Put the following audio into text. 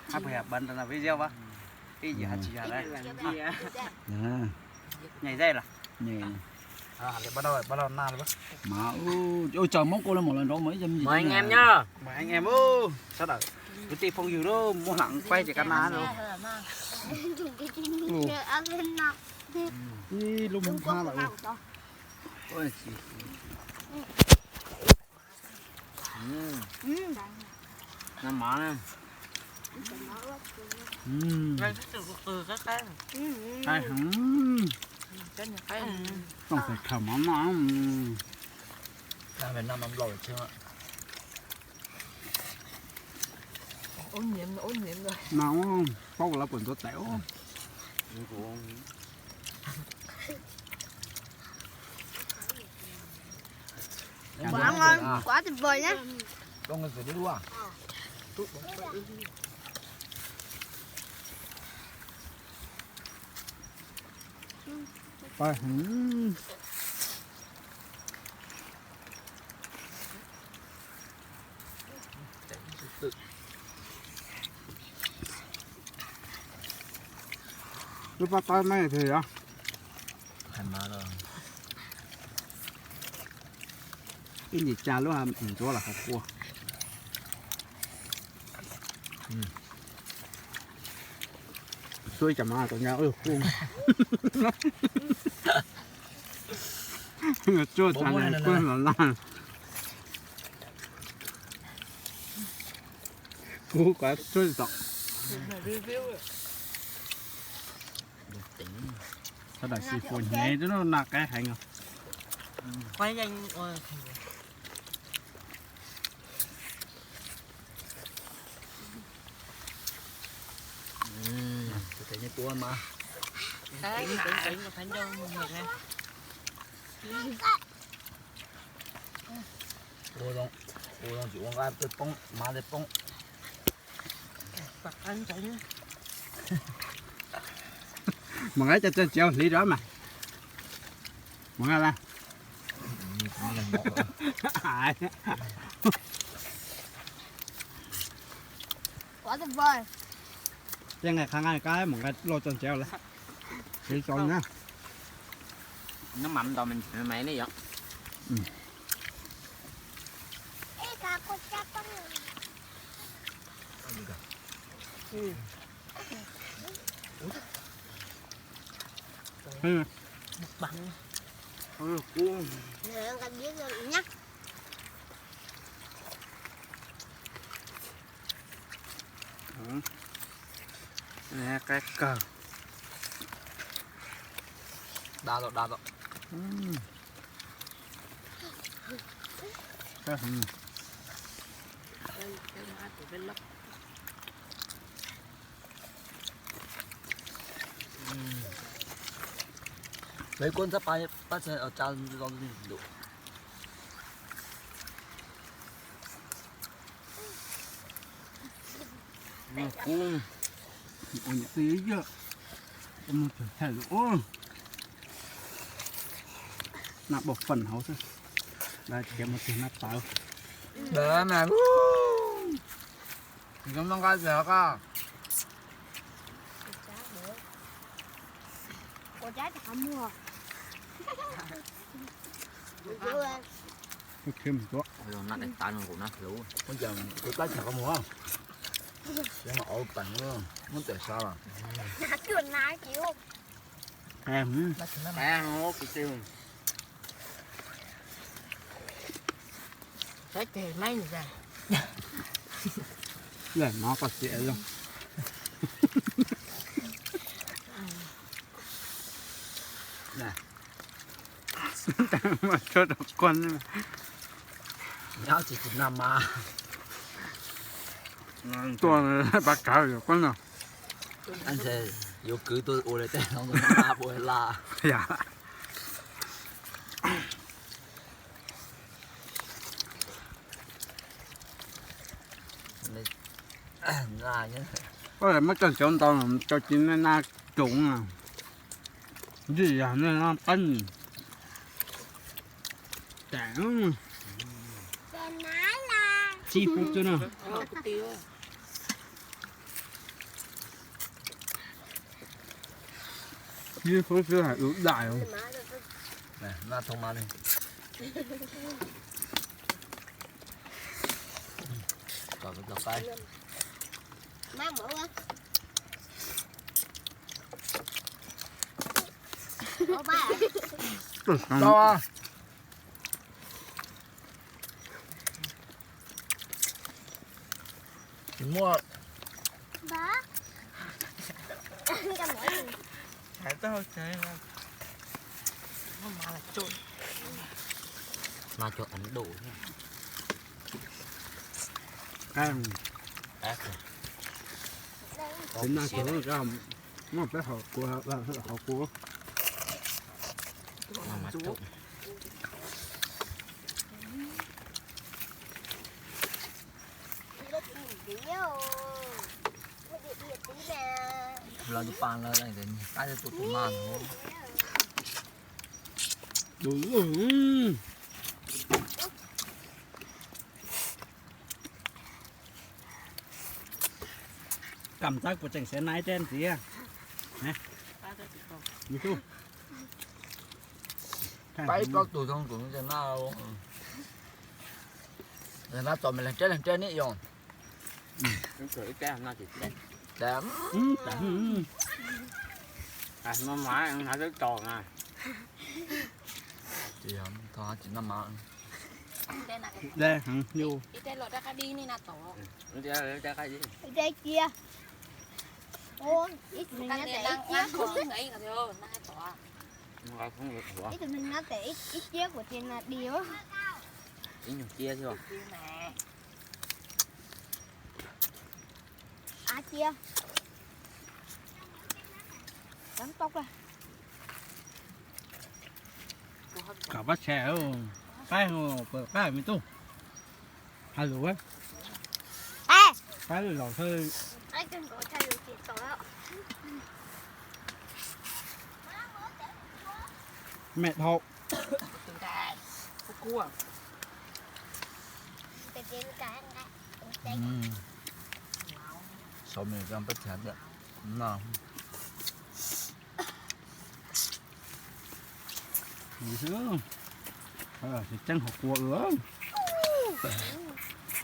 Ua, ib yam tsis yog lawm. Nyem dej los? Mas ua cas mob kua los mos los nrov mas ib co me ntsis. Mời anh em nhá. Mời anh em, sawv daws kwv tij phooj ywg lub muab hlam qaib ces kab nab lub. Ib lub mob hab lawm. Qab heev. Tooj tes khaws mov noj. Mas paub lawv puas ntxuav tais. Quá tuyệt vời nhá. Lub pab tab mab thiab yog. Ib nim tsa lub ntxuav los qhov kua. Tsuab ib cov mov tau nya. Tsuab tas kuj los laj. Kuv kov tsuab tau. Sawv daws xis fuas hnyev twb noj qab heev os. Ua zoo tsis ua nqa tej poob, mov tej poob. Mus nqa cov txog tsev hliv rov mas. Mus nqa lawm. Tej nqaij qhab nqaij qab mus nqa lauj txog tsev lawm. Hliv tau na. Nước mắm tau mình mày đấy vậy. Qab kawg. Dab tau, dab tau. Lawv kuj ntxhab pab, pab tsa zoo ntuj. Kub, ua nyuam qij ib yam, mus txog thaij lawm. Naj bauj faj hauv xwb, lawv khiav mus txog naj tawv. Ntawd mas, zoo noj nqaij tiag koj. Khiav mus tuaj. Ua cas kuv tab tsis qhov muag, muab peem, muab tawm sab los. Lawm no koj txiav zoo. Mas tshuab rau kuag, nyob tsis tsis noj mas. Tuaj pab kav yuav kuab no. Yuav kwv tuaj ua li tej no mas ua la. Muab coj ntsoov ntau, cov ci na na coom. Ntxim yog nej no qab tas. Tsis pub txog no. Ib khub xwb hais ua dais. Noj thoob mab li. Kom kom qaib. Tau. Tsis muaj. Mas cov Ấn Độ. Tsis noj cov, muaj peb hauv kua, hauv kua. Los tus pas los qab tus tus mas. Kam txab kuv tseem xav na ib teb ntxiv. Pab plaub tus zoo kuv tseem na. Na txom me leeg teb leeg teb neb yog. Tsis noj mas. Ib teb cia. Ib tug me nyuam tes ib ciab kuv tsis na di. Ib nyuag cia xwb. Av cia. Kom pab tshais, pab, pab me tub. Hais lus, pab lus laus thawj. Mẹ đậu. Sau mì cho peb thèm đ. No. Tseeb hauv kua ua.